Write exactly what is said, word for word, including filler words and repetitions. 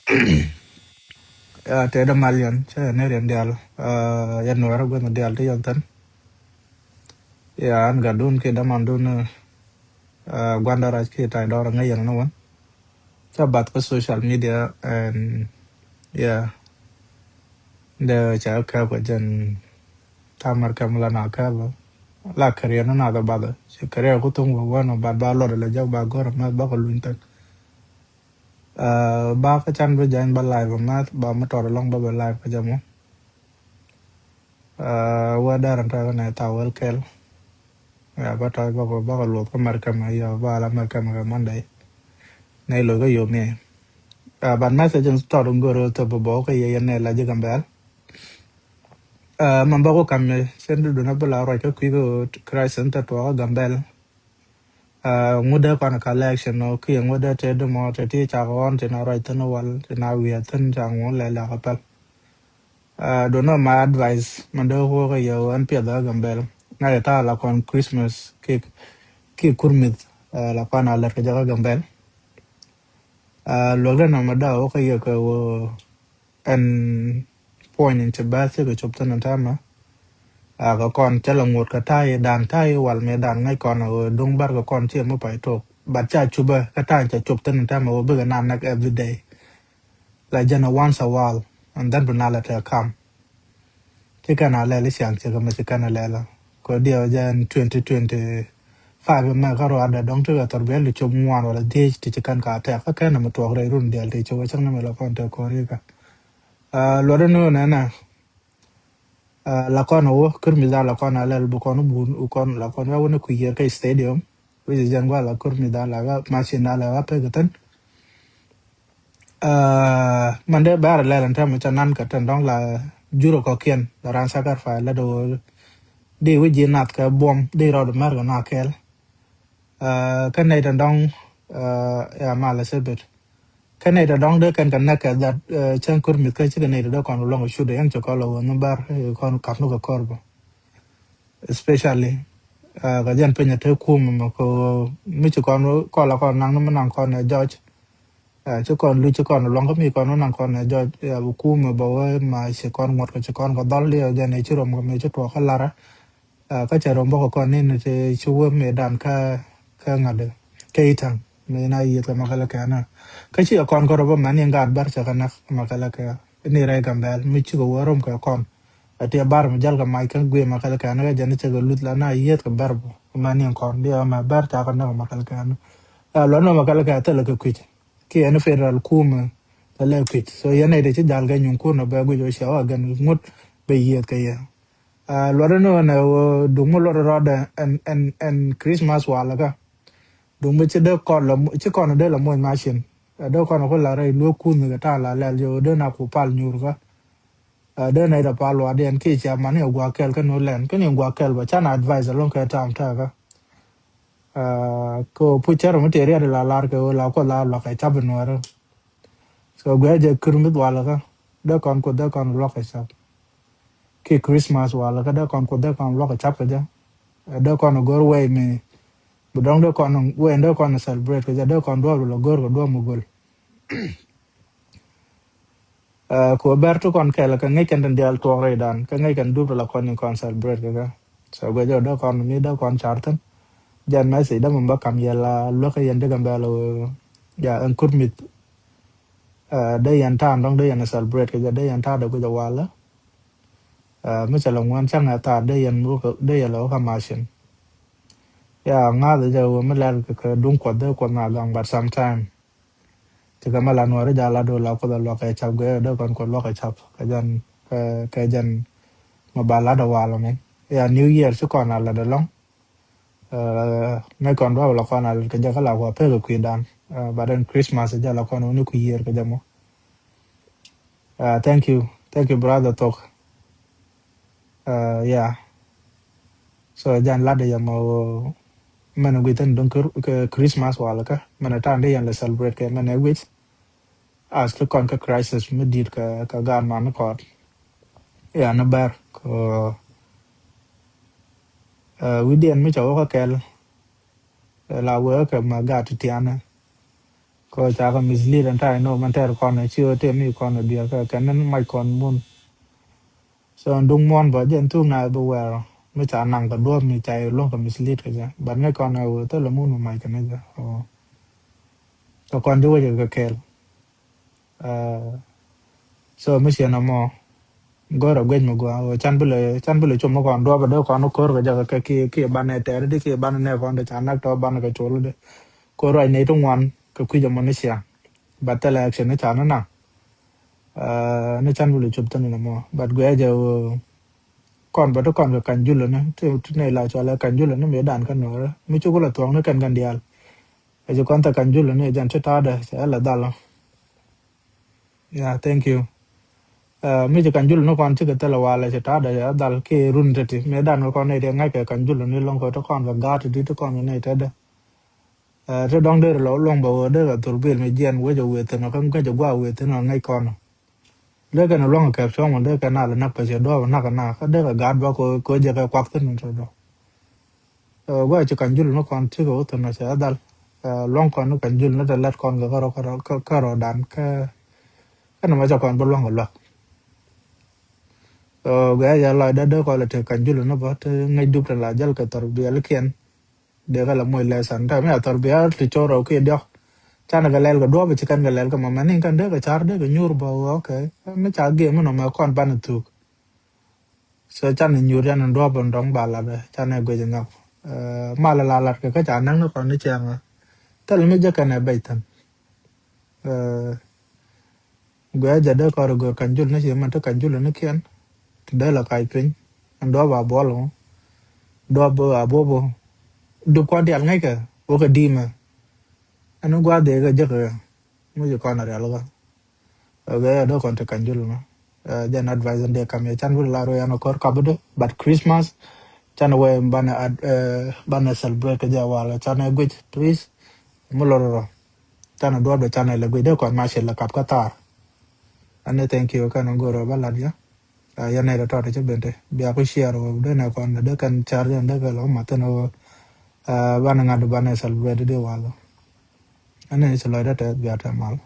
Ya, tëë dä mal yɛn cä yɛn ni riɛn diaal. Yɛn nuɛɛrä guäth diaal ti yɛn thän. Ya, an gatdun kiɛ dämandun, guandä rac kiɛ tay dɔɔr aŋäc yɛn ni wän. Cä bath kä social media and ya, dee ca käp kɛ jɛn tamar kɛm la na käp la kɛriɛn na dhɛ bath ci kɛriɛn ku thuŋ wä wän bat ba lɔt la jɛ ba gɔr mɛth ba kɛ luny thän. Ba kä can bi jany ba live mɛth ba mi tɔt alɔŋ ba bɛ live kä jɛ mɔ. Wä dɛr ɛn tɔt kɛ nɛ tha wel kɛl. Ya, ba tɔt ba kɛ, ba kɛ luɔth kä mɛr kɛmɛ yɔ ba la mɛr kɛmɛ kɛ Monday. Nɛ loc kä yom yɛ. But message in tɔt in gör thop bɔ kä yɛ yɛn nɛ la ji̱ Gambɛl. Man ba ku kam yɛ cɛn du dun a bi la ruac kä kui̱ kä Christ in tɛ tuɔɔk kä Gambɛl. Ŋut dee kɔn ka election ɔ kiɛ ŋut dee tëë dämɔ tëë ti cak ɣɔn ti na ruac thin wal ti na wiɛth thin ca ŋuɔ̱n lɛ lɛ kä pɛl. Don't know my advice man dee wok kä yɛ ɣän piɛth kä Gambɛl. Ŋa̱c ɛ ta̱a̱ la kɔn Christmas kiɛ kiɛ kurmith la kɔn a lät kä jɛ kä Gambɛl. Luäk dee nɔmɔ da̱a̱ wok kä yɛ kɛ wä ɛn puɔ̱ny in ci bɛ̈th cikɛ cop thin in täämɛ. Kɛ kɔn cä la ŋot kɛ ta̱a̱ i̱ dan ta̱a̱ i̱ wal mëë dan ŋäc kɔn ɛ ɣöö duŋ bär kɛ kɔn ciɛ mi pay tok. But ca cupä kä ta̱a̱ in ca cop thin in täämɛ ɣöö bikɛ na näk every day. La jɛn ɛ once a while and then bi na la tɛ kam. Ci kɛn a lɛl i̱ ciaŋ cikɛ mi ci kɛn a lɛl ɔ kɛ diɛ ɔ jɛn twenty twenty five mɛ kä ruaadɛ dɔ̱ŋ ti kɛ thɔr biɛl ti cop ŋuan wala dhiec ti ci kɛn ka tɛk kä kɛn mi tuɔk rɛy run diɛl ti cop ɛ cäŋ ni mi la kɔn tɛ kɔr ikä. Luɔt ni wä nɛnɛ la kɔn a wä kär mi dha la kɔn a lɛl bi kɔn wä bun kɔn la kɔn wä wä ni kui̱ yier kä stadium. Wi̱c jɛn gua la kär mi dha la wä macin dha la wä pek thin. Man dee bɛr lɛl ɛn tɛmɛ cɛ nan kɛ tɛn dɔŋ la jurɛ kɔkiɛn la ran sacrifice la dee wä di wi̱c ji̱ nath kɛ buɔm di rɔɔd mɛr kɛ na kɛɛl. Kä nɛy tɛn dɔŋ ya mal a cɛ bet kä nɛy tɛn dɔŋ dee kɛn kɛ nɛk kɛ that cɛn kör mith kä cikɛ nɛy tɛn dee kɔn luɔŋ kɛ cut dee yɛn cɛ kɔl la wä ni bɛr kɔn kap ni kɛ kɔr bä. Especially kɛ jɛn piny a te kum mɛ kɛ mi ci kɔn kɔl la kɔn naŋ ni mi naŋ kɔn ɛ jɔc. Ci kɔn luc ci kɔn luɔŋ kä mi kɔn wä naŋ kɔn ɛ jɔc ya bi kum mɛ bɛ wä ma ci kɔn ŋuɔt kɛ ci kɔn kɛ dhɔl liɛ jɛn ɛ ci rom kɛ mi ci tuɔɔk kä larä. Kä cɛ rom bä kɛ kɔn ni ni ti ci wä mi dan kä kä ŋa̱t kä itaŋ mi na yieth kɛ ma kɛ lɛ kɛ na kä ci kɛ kɔn kɛ rɔ bä mɛ ni ŋa̱t bär cɛ kɛ nak ma kɛ lɛ kɛ ni rɛy Gambɛl mi ci kɛ wä rom kɛ kɔn. Ɛ ti bar mi jäl kɛ mac kä guiɛ ma kɛ lɛ kɛ na kɛ jɛn cɛ kɛ luth la na yieth kɛ bär bä ma ni kɔn di ma bär ca kɛ nak ma kɛ lɛ kɛ na. Luɔt ni ma kɛ lɛ kɛ thilɛ kɛ kui̱c. Kiɛ ni federal kumɛ lɛ lɛ kui̱c so yɛn nɛy ti ci jal kɛ nyuŋ kun bɛ guic ɔ ciɛ wa gɛn ŋut bɛ yieth kɛ yɛ. Luɔt ni wä nɛ wä duŋ mi luɔt rɔɔdɛ ɛn ɛn ɛn Christmas walɛ kä duŋ mi ci dee kɔn la ci kɔn dee la moc macin. Dee kɔn ku la rɛy luek kun kɛ ta̱a̱ la lɛl jɛ wä dee na ku pal nyuur kä. Dee nɛy dɛ pal luaatdiɛn kiɛ cia man ni guak kɛl kä nu lɛn kä ni guak kɛl bä can advice alɔŋ kɛ tam tɛkä. Kɛ pu cär mi tëë riɛt la lar kɛ la kuɔth la luak kɛ cap in nuɛɛrä. So guɛ jɛ kir mi dhual kä dee kɔn kuoth dee kɔn luak kɛ cap. Ki Christmas wal kä dee kɔn kuoth dee kɔn luak kɛ cap kɛ jɛ. Dee kɔn go̱r wɛy mi bi dɔŋ dee kɔn wɛy dee kɔn celebrate kɛ jɛ dee kɔn duɔp la go̱r kɛ duɔp mi gol. Ku bɛr ti kɔn kɛl kɛ ŋäc kɛn tin diaal tuɔɔk rɛydan kɛ ŋäc kɛn dup ti la kɔn in kɔn celebrate kɛ kɛ. So guɛ jɛ dee kɔn mi dee kɔn car thin. Jɛn message dee mi bä kam yɛ la luäk kɛ yɛn dee kɛn bɛl ja ɛn kut mith. Dee yɛn ta̱a̱n dɔ̱ŋ dee yɛn celebrate kɛ jɛ dee yɛn ta̱a̱ dee guic a walä. Mi cɛ lɛ ŋuan cäŋ ɛ thaar dee yɛn dee yɛn lɛ wä kä macin. Ya ŋa̱th jɛ wä mi lɛl kɛ duŋ kuɔth dee kuɔth na gaŋ but sometime. Ti kɛ mɛ la nuɔri jal la dol la kuoth a luak kɛ cap guɛ dee kɔn kuoth luak kɛ cap kɛ jɛn kɛ jɛn mɛ ba lat a wal mɛ. Ya New Year ci kɔn a lat alɔŋ. Mɛ kɔn dua la kɔn a lat kɛ jɛ kä la kua pek kɛ kui̱ dan. But then Christmas jɛ la kɔn wuni kui̱ year kɛ jɛ mɔ. Thank you, thank you brother Thok. Yeah. So jan lat yɛ mɔ mɛn guic thin duŋ Christmas wal kä mɛn tan di yɛn lɛ celebrate kɛ mɛn guic. As ti kɔn kä crisis mi dit kä kä gaat man ni kɔt. Ya ni bɛr kɛ wi̱diɛn mi ca wä kä kɛl. La wee kɛ ma gaat ti tianɛ. Kɔ ca kɛ mislead ɛn ta̱a̱ inɔ mɛn tɛɛr kɔn ɛ ci ɣä tëë mi kɔn ɛ biɛl kɛ kɛn ni mac kɔn mun. So ɛn duŋ muɔ̱n bä jɛn thuk na ɛ bi wɛɛr mi ca naŋ kɛ duɔ̱ɔ̱p mi ca yɛ luɔ̱ŋ kɛ mislead kɛ jɛ. But ŋäc kɔn ɛ wee thilɛ mun mi mac kɛ ni jɛ. Kɛ kɔn ji̱ wecɛ kɛ kɛɛl. So mi ciɛ nɔmɔ go̱o̱rɛ guec mi gua ɣöö can bi lɛ can bi lɛ com mi kɔn duɔpɛ dee kɔn ko̱r kɛ jɛ kɛ kiɛ kiɛ banɛ tɛɛr di kiɛ banɛ nɛ kɔn de ca nak tɔ banɛ kɛ col di. Ko̱r ruac nɛy ti ŋuan kɛ kui̱c ɛmɔ ni ciaŋ. But thilɛ action ni ca ni naŋ ni can bi lɛ cop thin nɔmɔ. But guiɛ jɛ ɣöö kɔn bä ti kɔn kɛ ka̱ny julä ni ti nɛy la cɔalɛ ka̱ny julä ni mi dan kä nuɔrä mi cuk lɛ thuɔ̱k ni kɛn kɛn diaal. Ɛ ci kɔn thɛ ka̱ny julä ni jɛn ti ta̱a̱dɛ cɛ lɛ dhal. Yeah, thank you. Mi ci ka̱ny julä ni kɔn cikɛ thilɛ walɛ ci ta̱a̱dɛ cɛ dhal ki run teti mi dan kɛ kɔn nɛy ti ŋa̱ckɛ ka̱ny julä ni lɔŋ kɛ ti kɔn kɛ gaat ti ti kɔn kɛ nɛy tɛtdɛ. Ti dɔ̱ŋ deri lɔ luɔ̱ŋ bɛ wee dee kɛ thol bil mi jiɛn wecɛ wee thin ɔ kä ŋäcɛ gua̱a̱ wee thin ɔ ŋäc kɔn ɔ. Dee kɛn luɔ̱ŋ kɛ kɛp cuɔ̱ŋ dee kɛn al näk pɛ cɛ duɔ̱ɔ̱p näk kɛ näk kä dee kɛ gaat bä kɛ kɛ jɛ kɛ kuak thin tɔ dɔ̱. Gua̱a̱ ci ka̱ny julä ni kɔn cikɛ wä thin ɔ cɛ dhal. Luɔ̱ŋ kɔn ni ka̱ny julä ni te lat kɔn kɛ kärɔ kärɔ kärɔ dan kä kɛn mɛ cɛ kɔn bä luɔ̱ŋ kɛ luak. Gua̱a̱ cɛ lɔc dee dee kɔn lɛ te ka̱ny julä ni bä te ŋäc dup te la jäl kɛ thɔr biɛl kiɛn. Dee kɛ la moc lɛ san tɛ mi a thɔr biɛl ti cor rɔ kiɛ diɔk. Canɛ kɛ lɛl kɛ duɔp ci kɛn kɛ lɛl kɛ mɔ mɛ ni kɛn dee kɛ car dee kɛ nyuur bä wä kɛ mi ca giɛ mi nɔ mɛ kɔn banɛ thuk. So canɛ nyuur yan in duɔp in dɔŋ ba lat ɛ canɛ guic in ŋak. Malɛ la lat kɛ kä ca näk ni kɔn ni ciaŋ. Thil mi jɛ kɛn ɛ bec thin. Guɛ jɛ dee kɔr gör ka̱ny jul ni ci mɛn ti ka̱ny jul ni kiɛn ti dee la kac piny. Ɛn duɔp a buɔl ŋu duɔp a buɔp dup kɔn dial ŋäckɛ wä kɛ di̱i̱mɛ. Ɛn gua̱a̱th dee kɛ jek kɛ ŋu ci kɔn a rial kä. Guɛ jɛ dee kɔn ti ka̱ny jul ni jɛn advice in dee kam yɛ can wul la ruɛ yan kɔr kap dee but Christmas can wɛ banɛ banɛ celebrate kɛ jɛ wal can ɛ guic please. Mi lor rɔ can ɛ duɔp dee can ɛ lɛ guic dee kɔn ma cɛ lɛ kap kä thar. Ani thank you kɛn ŋu rɔ ba lat yɛ. Yɛn nɛy tɔtɔ ti cä ben te bia ku share wä dee nɛ kɔn dee kɛn car yɛn dee kɛ lɔ mathin wä. Banɛ ŋa̱t banɛ celebrate dee wal. Ani ci lɔcdä tɛth bia tɛ mal.